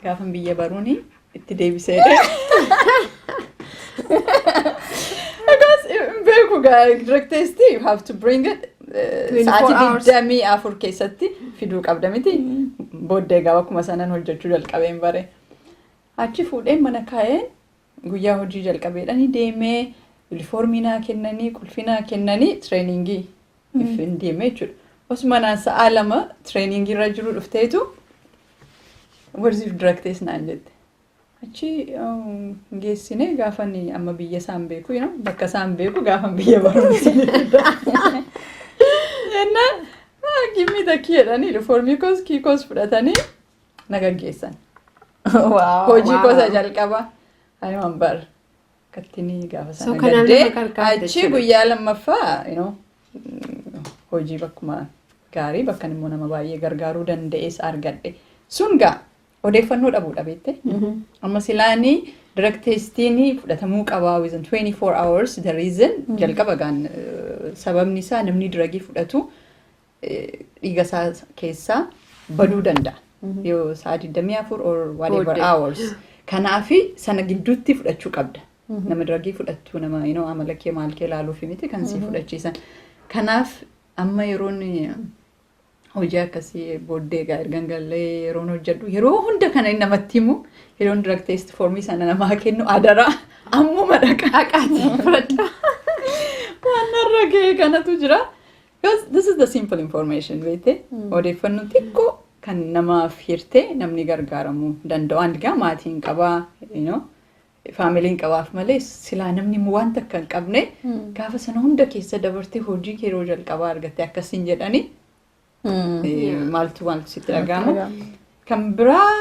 Gaafan biyya baruuni itti deebisee. Because hin beeku gaa drug test you have to bring it 24 sa'aatii hours. 24 keessatti fiduu qabda miti. Booddee gaa akkuma sanan hojjechuu jalqabeen bare. Achi fuudheen mana kaa'een guyyaa hojii jalqabeedhani deemee yuunifoormii naa kennanii, qulfii naa kennanii, trainingii hin deemee jechuudha. Osuma naan sa'a 2 trainingii irra jiru dhufteetu "Where's your drug test?" naan jette. Achi geessine gaafan amma biyya isaan beeku, bakka isaan beeku gaafan biyya barumsa. Jennaan "Give me the key" jedhanii yuunifoormii koos, key koos fudhatanii na gaggeessan. Hojii gosa jalqaba. I remember. Kattinii gaafa So sana kanaaf gaddee nama gargaarte achi jechuudha. guyyaa lammaffaa hojii bakkuma gaarii bakka immoo nama baay'ee gargaaruu danda'es argadhe. Sun gaa odeeffannoo dhabuudha beekte. Amma silaanii drug testiin fudhatamuu qabaa within 24 hours. The reason jalqaba gaan sababni isaa namni drugii fudhatu dhiiga isaa keessaa baduu danda'a. Yoo sa'a 24 or whatever Booddee. hours. Kanaafi sana gidduutti fudhachuu qabda. Nama drugii fudhattu nama amala kee maal kee ilaaluufi miti kan si fudhachiisan. Kanaaf amma yeroon hojii akkasii booddee egaa ergan gallee yeroon hojjedhu yeroo hunda kana inni namatti himu, yeroon drug test formii sana namaa kennu, adaraa ammuma dhaqa. Dhaqaati fudhadha. Waan narra ga'e kanatu jira. Because this is the simple information beekte, odeeffannoo xiqqoo kan namaaf hirtee namni gargaaramuu danda'u. Ani gaa maatiin qabaa, familyn qabaaf malee silaa namni immoo waan takka hin qabne gaafa sana hunda keessa dabartee hojii kee yeroo jalqabaa argatte akkasiin jedhanii maaltu maaltu sitti dhaga'ama. Kan biraa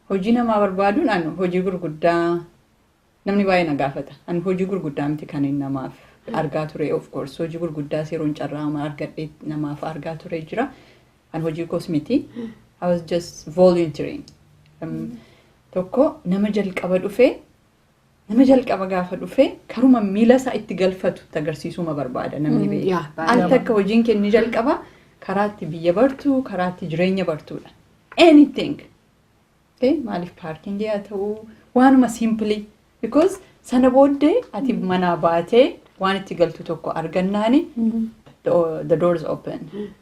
hojii namaa barbaaduun ani hojii gurguddaa namni baay'ee na gaafata. Ani hojii gurguddaa miti kan inni namaaf argaa ture. Of course hojii gurguddaas yeroon carraa argadhee namaaf argaa ture jira. Ani hojii koos miti. I was just volunteering. Tokko nama jalqaba dhufee, nama jalqaba gaafa dhufee karuma miila isaa itti galfatu agarsiisuma barbaada namni beeku. Yaa, baay'ee. Al takka hojiin kenni jalqaba karaa itti biyya bartuu, karaa itti jireenya bartuudha. Anything. Okay? Maaliif parkingii haa ta'uu, waanuma simply, because sana booddee ati manaa baatee waan itti galtu tokko argannaani the doors open.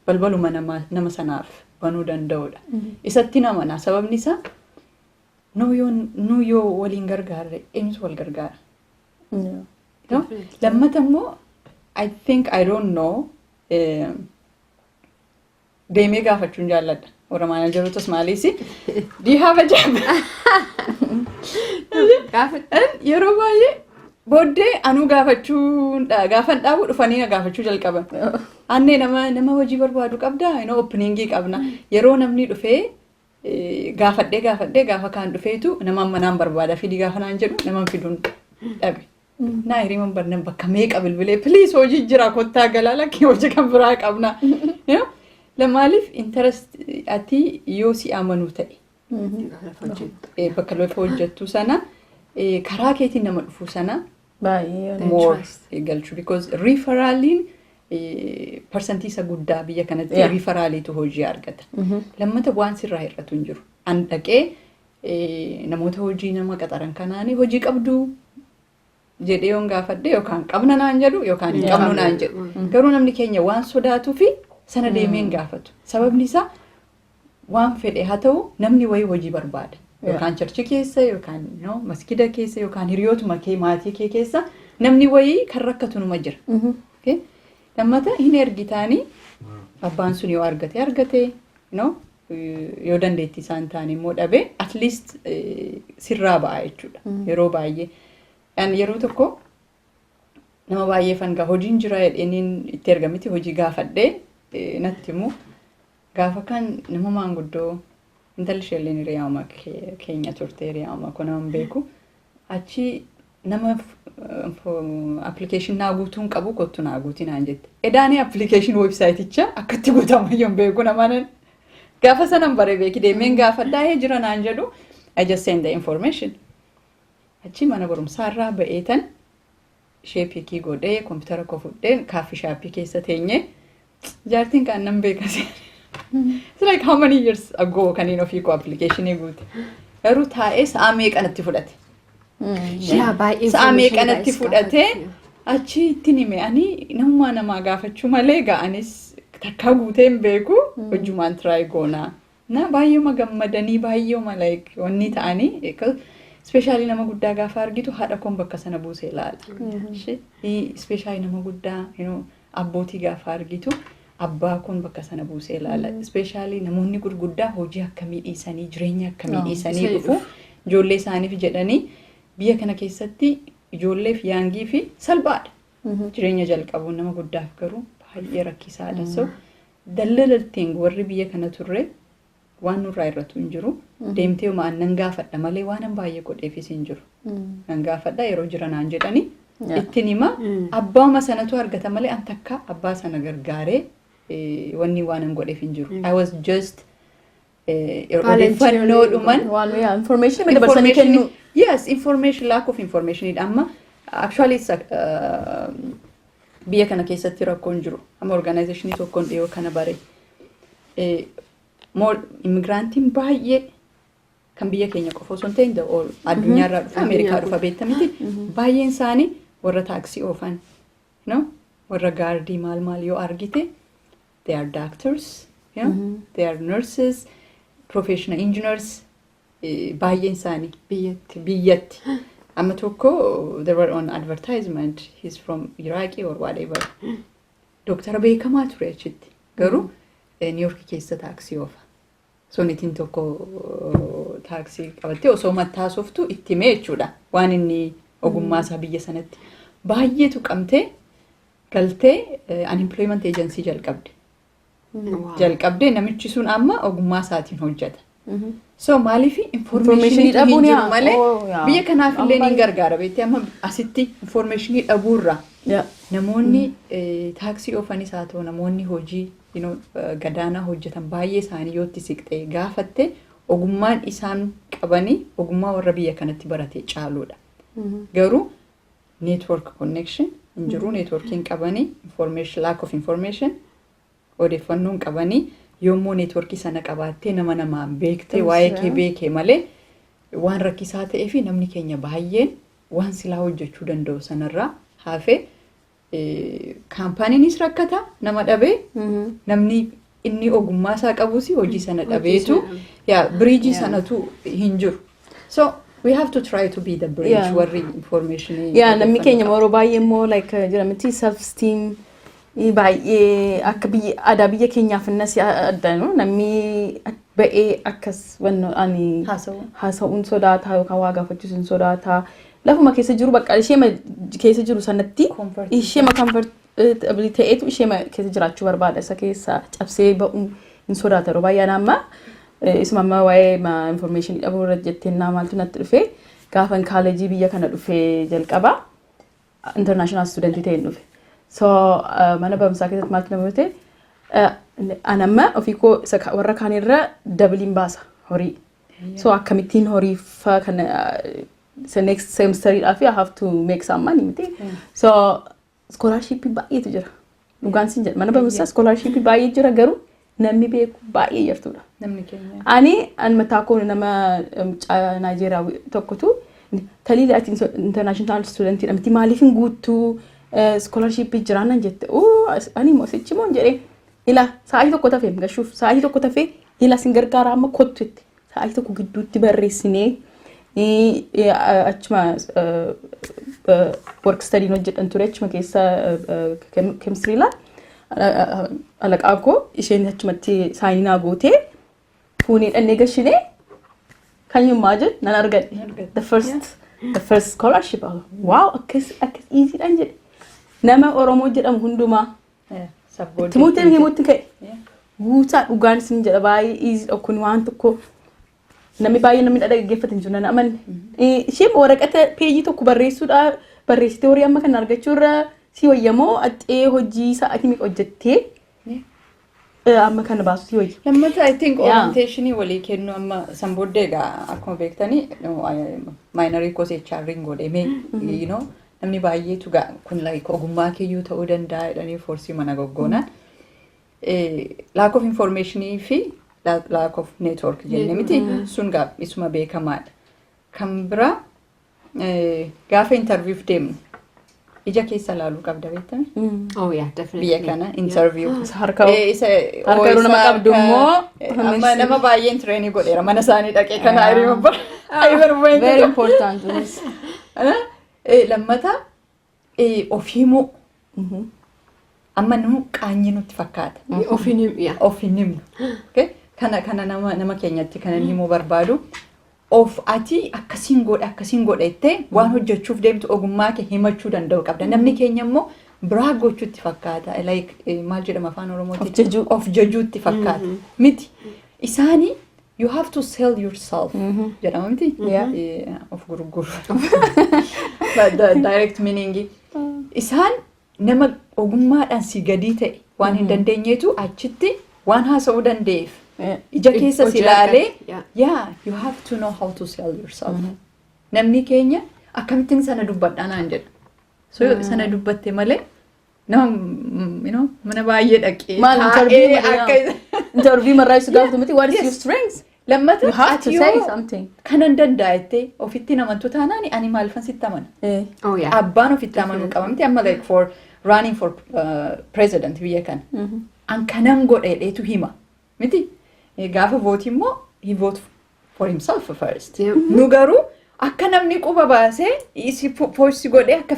Balbaluma nama sanaaf banuu danda'udha. Isatti namana, sababni isaa nu yoo waliin gargaarre eenyutu wal gargaara? No? Lammata immoo I think, I don't know, deemee gaafachuun jaalladha. Warra managerotas maaliis, "Do you have a job?" Gaafa Yeroo baay'ee booddee anuu gaafachuu gaafan dhaabu dhufanii na gaafachuu jalqaban. Annee nama hojii barbaadu qabdaa, openingii qabna. Yeroo namni dhufee gaafadhee gaafadhee gaafa kaan dhufeetu nama amma naan barbaada fidii gaafa naan jedhu nama fiduun dhabe. Naa hiriman barnan bakka meeqa bilbilee, "Please, hojii jira, kottaa galaa." "Lakkii, hojii kan biraa qabna." Maaliif interest ati yoo si amanuu ta'e bakka lafa hojjettu sana karaa keetiin nama dhufu sana Baay'ee. more galchu, because referraliin percentii isa guddaa biyya kanatti referraliitu hojii argata. Lammata waan sirraa hir'atu hin jiru. An dhaqee namoota hojii nama qaxaran kanaanii hojii qabduu jedhee yoon gaafadhe, yookaan qabna naan jedhu yookaan hin qabnu naan jedhu. Garuu namni keenya waan sodaatuu fi sana deemee hin gaafatu. Sababni isaa waan fedhe haa ta'u, namni wayii hojii barbaada. Yookaan church keessa, yookaan maskida keessa, yookaan hiriyootuma kee, maatii kee keessa namni wayii kan rakkatu numa jira. Okay? Lammata hin ergitaanii abbaan sun yoo argate argate, yoo dandeettii isaan ta'an immoo dhabe, at least sirraa ba'a jechuudha yeroo baay'ee. Ani yeroo tokko nama baay'ee fangaa hojiin jira jedheenin itti ergamiti hojii gaafadhee natti himu gaafa kan nama maanguddoo, intalli isheelleen hiriyaama keenya turte, hiriyaama kun nama beeku, achi nama application naa guutuun qabu, kottu naa guutii naan jette. Edaanii application websiteicha akkatti guutamayyuu hin beeku namaan gaafa sanan bare beeki deemeen gaafadhaa jira naan jedhu. I just send the information. Achi mana barumsaa irraa ba'eetan ishee pick godhee, kompiitara koo fudhee, coffee shop keessa teenye, jaartiin kan nan beekase. It's like how many years ago kaniin ofii koo applicationii guute. Garuu taa'ee sa'a meeqanatti fudhate. Yaa, baay'ee. Sa'a meeqanatti fudhatee achi ittiin hime, ani namummaa namaa gaafachuu malee ga'anis takkaa guutee hin beeku, hojjumaan try goonaa. Na baay'eema gammadanii, baay'eema like wanni ta'anii, especially nama guddaa gaafa argitu haadha koon bakka sana buusee ilaala. Especially nama guddaa, abbootii gaafa argitu abbaa koon bakka sana buusee ilaala. Especially namoonni gurguddaa hojii akkamii dhiisanii, jireenya akkamii dhiisanii dhufu ijoollee isaaniif jedhanii. Biyya kana keessatti ijoolleef youngii fi salphaadha. Jireenya jalqabuun nama guddaaf garuu baay'ee rakkisaadha. So the little thing warri biyya kana turre waan nurraa irratu hin jiru. Deemtee homaa nan gaafadha malee waan an baay'ee godheefis hin jiru. Nan gaafadha, yeroo jira naan jedhani ittiin hima, abbaama sanatu argata malee an takka abbaa sana gargaaree wanni waan an godheef hin jiru. I was just odeeffannoodhuman Waan yaa information dabarsanii kennu. Yes, information, lack of information amma actually it's biyya kana keessatti rakkoon jiru. Amma organizationii tokkoon dhiyoo kana bare. More immigrantiin baay'ee kan biyya keenya qofa osoo hin ta'in addunyaarraa dhufa, Ameerikaa dhufa beektamiti. Baay'een isaanii warra taaksii oofan, no? Warra guardii maal maal yoo argite, they are doctors, yeah? They are nurses, professional engineers, baay'een isaanii Biyyatti. Biyyatti. Amma tokko they were on advertisement, he's from Iraqi or whatever. Doktara beekamaa ture achitti. Garuu New York keessa taaksii oofa. Sonitiin tokko taaksii qabattee osoo mattaasoftu itti himee jechuudha. Waan inni ogummaa isaa biyya sanatti. Baay'ee tuqamtee galtee unemployment agency jalqabde. Jalqabdee namichi sun amma ogummaa isaatiin hojjeta. So maaliif Informationii informationii dhabuun hin jiru yaa. malee Oh, yaa. biyya kanaaf illee ni Amma gargaara beektee, amma asitti informationii dhabuurra namoonni taaksii oofanis haa ta'u, namoonni hojii gadaanaa hojjetan baay'ee isaanii yoo itti siqxee gaafatte, ogummaan isaan qabanii ogummaa warra biyya kanatti barate caaluudha. Garuu network connection hin jiru, networkiin qabanii, information, lack of information, odeeffannoon qabanii, yommuu networkii sana qabaattee nama namaan beektee waa'ee kee beekee malee waan rakkisaa ta'ee fi namni keenya baay'een waan silaa hojjechuu danda'u sanarraa hafee companyiinis rakkata nama dhabee, namni inni ogummaa isaa qabus hojii sana dhabeetu, yaa bridgeii sanatu hin jiru. So we have to try to be the bridge warri information. Yaa, namni keenya yeroo baay'ee immoo like jedhamti self esteem baay'ee akka biyya aadaa biyya keenyaaf innas adda, no? Namni ba'ee akkas wanno ani Haasa'u. Haasa'uun sodaataa yookaan waa gaafachiisuun sodaataa, lafuma keessa jiru bakka isheema keessa jiru sanatti Comfort. Isheema comfortable ta'eetu isheema keessa jiraachuu barbaada, isa keessa cabsee ba'uu hin sodaata yeroo baay'ee. Amma isuma amma waa'ee information dhabuu irratti jettee naa maaltu natti dhufe, gaafan kaalejii biyya kana dhufee jalqaba. International student ta'een dhufe. So mana barumsaa keessatti maaltu nama ta'e, an amma ofii koo isa warra kaanirra doubleiin baasa horii. So akkamittiin horii fa kana isa next semesteriidhaaf I have to make some money miti. So scholarship baay'eetu jira. Dhugaan siin jedha, mana barumsaa scholarship baay'ee jira, garuu namni beeku baay'ee jirtudha. Namni keenya. Ani an mataa koo nama mucaa Naayijeeriyaa tokkotu, "Taliila, ati international student miti, maaliif hin guuttuu? Scholarship jiraan," nan jette. "Oo, ani immoo sichi moo?" jedhee, "Ila sa'aatii tokko tafee gashuuf, sa'aatii tokko tafee, ila sin gargaara, amma kottu," jette. Sa'aatii tokko gidduutti barreessinee achuma work study hojjedhan ture, achuma keessa chemistry laa alaqaa koo isheen achumatti sign naa gootee fuunee dhannee gashinee. Can you imagine, nan argadhe. Argatte. The first scholarship. Wow, akkas akkas easy dhaan jedhe. Nama Oromoo jedhamu hundumaa itti himuutti himuutti ka'e. Guutaa, dhugaan isin jedha, baay'ee easy dha kun. Waan tokko namni baay'ee namni dhaggeeffate hin jiru, nan amanne. Isheen waraqata peejii tokko barreessuudha barreessitee horii amma kana argachuurra si wayyamoo axxee hojii sa'aatii meeqa hojjettee amma kana baasu si wayya. Lammata, I think orientationii walii kennu. Amma san booddee egaa akkuma beektanii minorii koos HR'n godhame, namni baay'eetu kun like ogummaa keeyyuu ta'uu danda'a jedhanii force mana goggoonaan. Lack of informationii fi lack of network jenne miti, sun gaa isuma beekamaadha. Kan biraa gaafa interviewf deemnu ija keessa ilaaluu qabda, beektame. Oh yeah, definitely. Biyya kana interview. Harka harka yeroo nama qabdu immoo Amma nama baay'een trainii godheera mana isaanii dhaqee kana. I remember. I remember. Very important. Lammata of himuu. Amma nu qaanyi nutti fakkaata. Ofiin yeah. Of hin himnu. Okay? Kana nama keenyatti kan inni himuu barbaadu. Of ati akkasiin godha, akkasiin godha jettee waan hojjechuuf deemtu ogummaa kee himachuu danda'u qabda. Namni keenya immoo biraa gochuutti fakkaata. Like maal jedhama afaan Oromootiin? Of jajuu. Of jajuutti fakkaata. Miti. Isaanii you have to sell yourself jedhama miti? Yeah. Of gurguru. But the direct meaning. Isaan nama ogummaadhaan si gadii ta'e waan hin dandeenyeetu achitti waan haasa'uu danda'eef ija keessa si Hojii ilaalee argate, yeah. Yeah, you have to know how to sell yourself. Namni keenya akkamittiin sana dubbadhaa naan jedha. So sana dubbatte malee nama mana baay'ee dhaqee Maal taa'ee interview akka interview marraa isu gaafatu miti, what is Yes. your strengths? Lammata You have ati to say yoo something. kanan danda'a jettee ofitti namantu taanaan, ani maalifan sitti amana? Oh yeah. Abbaan ofitti amanuu qaba miti? Amma like for running for president biyya kana. An kanan godha jedheetu hima miti? Gaafa vote immoo he vote for himself first. Nu garuu akka namni quba baasee isi force godhee akka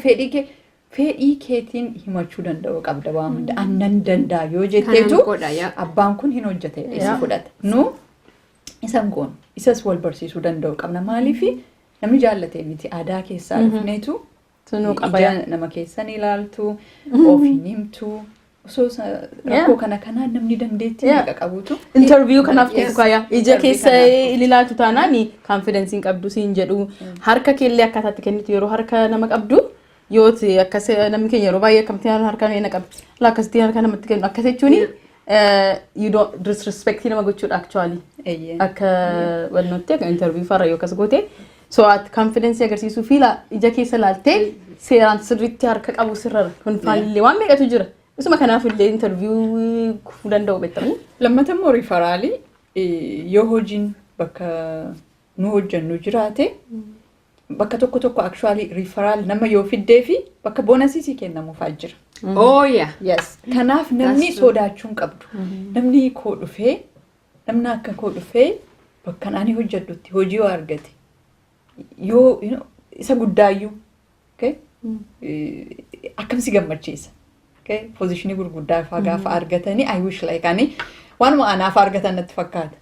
fedhii keetiin himachuu danda'u qabda waan hunda. Annan danda'a yoo jetteetu Kanan godha, yeah. abbaan kun hin hojjete isi fudhata. Nu isan goonu, isas wal barsiisuu danda'u qabna. Maaliifi namni jaallatee miti, aadaa keessaa dhufneetu Sunuu qaba. ija nama keessan ilaaltu, of hin himtu. Osoo rakkoo kana kanaan namni dandeettii meeqa qabutu. Interview kanaaf Yes. ta'u kaya ija Interview keessa kanaaf. ilaaltu taanaan confidence hin qabdu siin jedhu. Harka keellee akkaataatti kennitu, yeroo harka nama qabdu yoo ta'e akkas, namni keenya yeroo baay'ee akkamitti harka nama qabdi laa, akkasitti harka namatti kennu akkas jechuuni you don't disrespect nama gochuudha actually. Akka wannootti akka interview farra yoo akkas goote, so ati confidence agarsiisuu fi ija keessa laaltee seeraan sirriitti harka qabu sirrara kun faalillee waan meeqatu jira. Isuma kanaaf illee interview kufuu danda'u beektamni. Lammata immoo referralii yoo hojiin bakka nu hojjennu jiraate, bakka tokko tokko actually referral nama yoo fiddee fi bakka bonusii sii kennamuufaa jira. Oh yeah. Yes. Kanaaf namni That's true. sodaachuu hin qabdu. Namni koo dhufee, namni akka koo dhufee bakka ani hojjedhutti hojii yoo argate yoo isa guddaayyuu, okay? Akkam si gammachiisa. Okay? Positionii gurguddaa fa'aa gaafa argatanii, I wish like ani waanuma anaaf argatan natti fakkaata.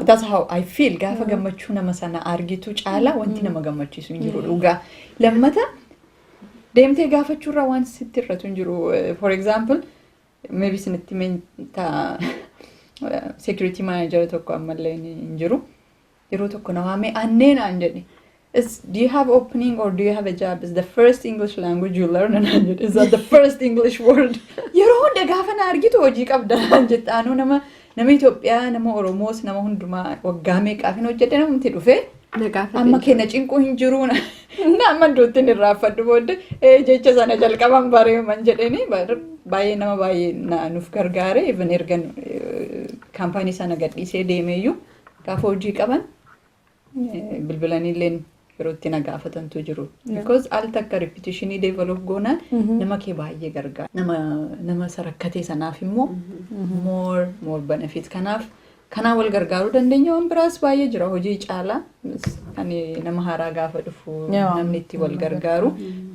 That's how I feel. Gaafa gammachuu nama sana argitu caala wanti nama gammachiisu hin jiru dhugaa. Lammata deemtee gaafachuurraa waan sitti irratu hin jiru. For example, maybe isinitti ta security manager tokko ammallee hin jiru. Yeroo tokko na waamee annee naan jedhe. It's, "Do you have opening or do you have a job? Is the first English language you learn?" naan jedhe. "Is that the first English word?" Yeroo hunda gaafa na argitu hojii qabda naan jette. Anuu nama Itoophiyaa, nama Oromoos, nama hundumaa waggaa meeqaaf hin hojjedhe, namatti dhufe. Na gaafate. Amma keenya cinquu hin jiru na amma iddootti hin irraanfadhu booddee jecha sana jalqaban bareeman jedheni baay'ee nama baay'ee nuuf gargaare. Even erga kaampaanii sana gadhiisee deemeeyyuu gaafa hojii qaban bilbilaniilleen yeroo itti na gaafatantu jiru. Because al takka reputationii develop goonaan nama kee baay'ee gargaara. Nama sarakkatee sanaaf immoo more benefit. Kanaaf kanaan wal gargaaruu dandeenya. Waan biraas baay'ee jira hojii caalaa kan nama haaraa gaafa dhufu namni itti wal gargaaru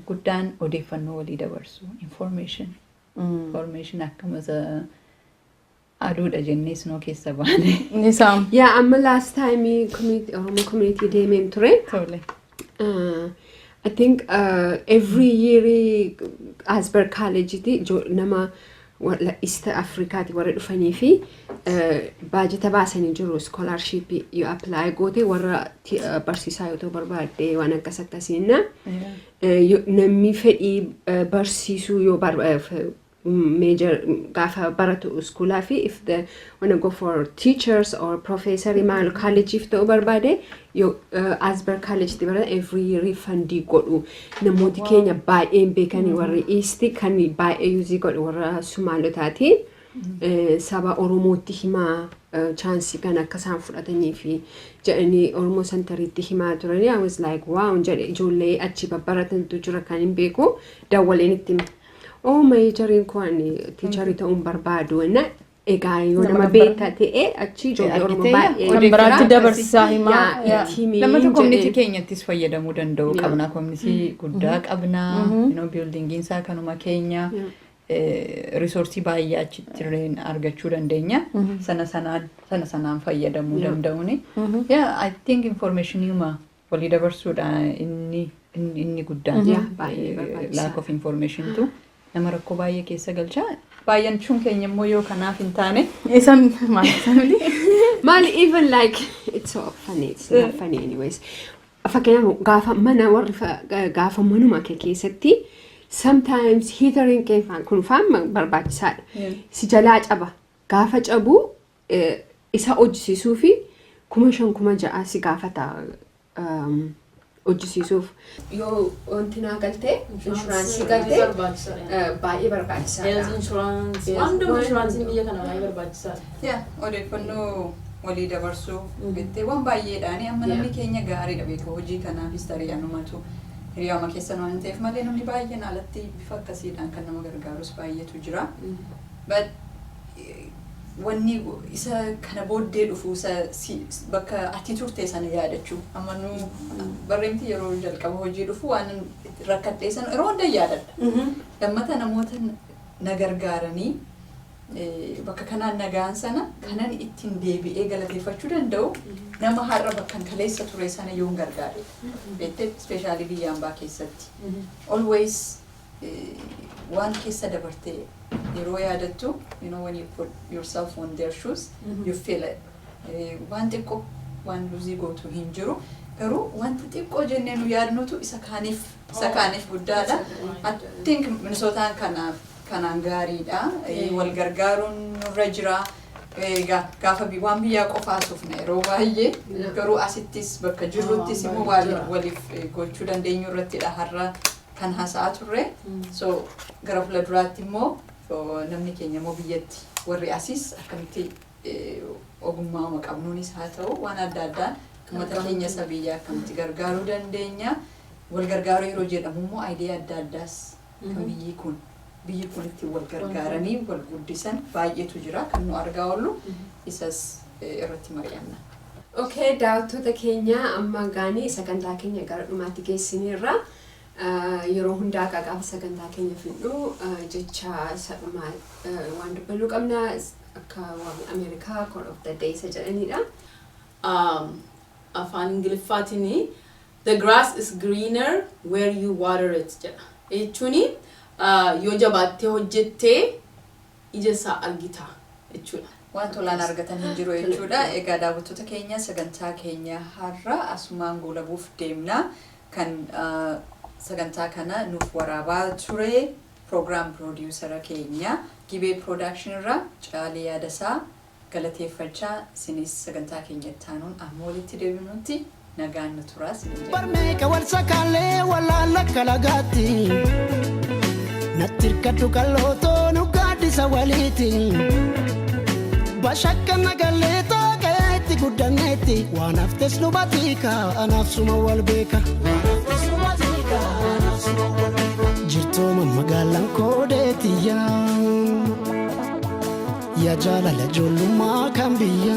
guddaan odeeffannoo walii dabarsu, information. Information akkuma aduudha jennee snow keessa baane. Isaan. Yaa, amma last time community, Oromoo community deemeen ture. Tole. I think every year Asper College nama East Africaati warra dhufanii fi baajata baasanii jiru, scholarship yoo apply goote warra barsiisaa yoo ta'u barbaadde waan akkas akkasiinna. Namni fedhii barsiisuu yoo major gaafa baratu schoolaa fi if the wanna go for teachers or professor maal collegeif ta'uu barbaade yoo Asper College barata, every year fundii godhu. Namooti keenya baay'een beekanii warri East kan baay'ee use godhu warra Sumaalotaati. Saba Oromootti himaa, chanceii kan akka isaan fudhatanii fi jedhanii Oromoo centeriitti himaa turanii. I was like, "Wow," jedhe. Ijoollee achi babbaratantu jira kan hin beeku dawwaleen itti hime. Oh, majoriin koo ani teacherii ta'uun barbaadu na egaa yoo nama beektaa ta'e achi ijoollee Oromoo baay'ee Kan biraatti dabarsaa himaa. Yaa, itti himii Lammata community jedheen. Keenyattis fayyadamuu danda'u qabna. Community guddaa qabna. Buildingiin isaa kanuma keenya. Resourceii baay'ee achitti illee argachuu dandeenya. Sana sanaan fayyadamuu danda'uuni. Yeah, I think informationuma walii dabarsuudha inni guddaan. Yeah, baay'ee barbaachisaadha. Lack of information tu nama rakkoo baay'ee keessa galcha. Baay'achuun keenya immoo yoo kanaaf hin taane Isaan maal isaan Maali, even like, it's so funny, it's not funny anyways. Fakkeenyaaf gaafa mana warri gaafa manuma kee keessatti sometimes heateriin kee kun faan barbaachisaadha. Si jalaa caba. Gaafa cabu isa hojjisiisuu fi 5,000, 6,000 si gaafata hojjisiisuuf. Yoo wanti naa galtee insuranceii galtee baay'ee barbaachisaadha. Health insurance. Waan hundumaa insuranceiin biyya kana baay'ee barbaachisaadha. Yaa, odeeffannoo walii dabarsuu jettee waan baay'eedhaani amma namni keenya gaariidha beeka. Hojii kanaafis tarii anumatu hiriyaama keessan waan ta'eef malee namni baay'een alatti bifa akkasiidhaan kan nama gargaarus baay'eetu jira. But wanni isa kana booddee dhufu isa bakka ati turte sana yaadachuu. Amma nu barreemti yeroo jalqaba hojii dhufu waan rakkadhee sana yeroo hunda yaadadha. Lammata namoota na gargaaranii bakka kanaan nagaan sana kanan ittiin deebi'ee galateeffachuu danda'u nama har'a bakkan kaleessa ture sana yoon gargaare. Beektee, especially biyya ambaa keessatti. Always waan keessa dabartee yeroo yaadattu, when you put yourself on their shoes, you feel it. Waan xiqqoo waan lose gootu hin jiru. Garuu wanta xiqqoo jennee nu yaadnutu isa kaaniif guddaadha. I think Minisootaan kanaaf kanaan gaariidha. Wal gargaaruun nurra jira. Gaafa waan biyyaa qofaa sufna yeroo baay'ee, garuu asittis bakka jirruttis immoo waliif gochuu dandeenyu irrattidha har'a kan haasa'aa turre. So gara fuulduraatti immoo namni keenya immoo biyyatti warri asiis akkamitti ogummaa qabnuunis haa ta'u waan adda addaan uummata keenya isa biyyaa akkamitti gargaaruu dandeenya. Wal gargaaruu yeroo jedhamu immoo idea adda addaas kan biyyi kun itti wal gargaaranii wal guddisan baay'eetu jira kan nu argaa oollu, isas irratti mari'anna. Okay, daawwattoota keenya, amma gaanii sagantaa keenya gara dhumaatti geessineerra. Yeroo hundaa gaafa sagantaa keenya fidhu jecha isa dhumaa waan dubbannu qabna, akka waan Ameerikaa quote of the day isa jedhanidha. Afaan Ingiliffaatiin "The grass is greener where you water it" jedha. Jechuun yoo jabaattee hojjettee ija isaa argita jechuudha. Waan tolaan argatan hin jiru jechuudha. Egaa daawwattoota keenya, sagantaa keenya har'a asumaan goolabuuf deemna. Kan sagantaa kana nuuf waraabaa ture program producer keenya Gibee Production irraa Caalee Yaadasaa galateeffachaa, isinis sagantaa keenya itti aanuun amma walitti deebinutti nagaan nu turaa isinin jedha. Barmeeqa wal sakaalee walaala kalagaatti. Natti hirkadhu qallootoo nu gaaddisa waliiti. Bashakka nagalee tooqeetti guddanneetti waan haftes nu batiika anaaf suma wal beeka. Jirtooma magaalaan koodeetiyya. Yaa jaalala ijoollummaa kan biyya.